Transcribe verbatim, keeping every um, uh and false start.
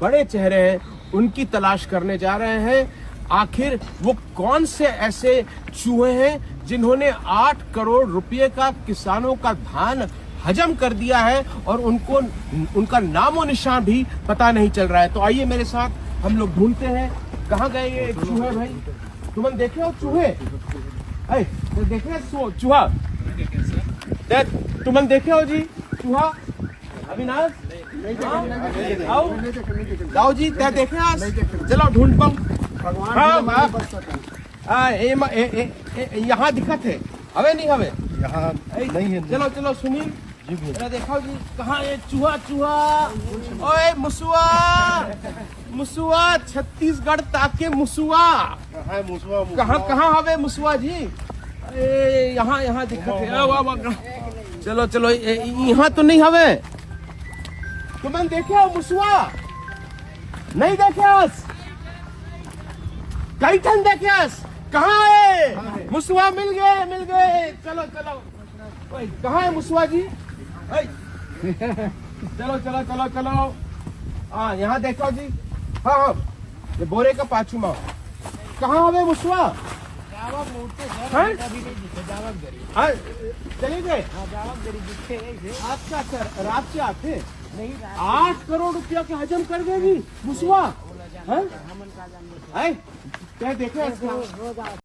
बड़े चेहरे हैं, उनकी तलाश करने जा रहे हैं। आखिर वो कौन से ऐसे चूहे हैं जिन्होंने आठ करोड़ रुपए का किसानों का धान हजम कर दिया है और उनको, उनका नामो निशान भी पता नहीं चल रहा है। तो आइए मेरे साथ, हम लोग ढूंढते हैं कहाँ गए ये चूहे भाई। तुमन देखे हो चूहे? ऐ, तो देखे हो चूहा? ते तुमन देखे हो जी चूहा? अविनाश, आओ। दाऊ जी, ते देखे आज? चलो ढूंढ पाऊं। हाँ, हाँ। आ, ए, म- ए, ए, ए, यहाँ दिखत है, हवे नहीं हवे? यहाँ ऐ, नहीं है। चलो, चलो सुनील, जी भैया। जरा देखाओ जी, कहाँ ये चूहा, चूहा? ओए मुसुआ, मुसुआ, छत्तीसगढ़ ताके मुसुआ। कहाँ है मुसुआ? कहाँ, कहाँ हवे मुसुआ जी? ए, यहाँ, यहाँ दिखत है। वाह, वाह, वाह। चलो, चलो, ए, यहाँ तो नहीं हवे। तुमन देखे हो मुसुआ? नहीं देखे हस? कई ठन देखे हस? कहाँ है? मुसुआ मिल गए, मिल गए। चलो, चलो। ओए, कहाँ है मुसुआ जी? ओए। चलो, चलो, चलो, चलो। हाँ, यहाँ देखो जी। हाँ, हाँ। ये बोरे का पाछू मा। कहाँ हवे मुसुआ? जावक मोड़ते सर, हाँ? अभी नहीं दिखे, जावक गरीब। हाँ, चले गए? हाँ, जावक गरीब दिखे है इसे। अच्छा, अच्छा, रात से आते? नहीं, रात से आठ करोड़ रुपया के हजम कर देगी मुसुआ? बोला जाना हाँ? हमन का जान हैं? क्या देखे आज का?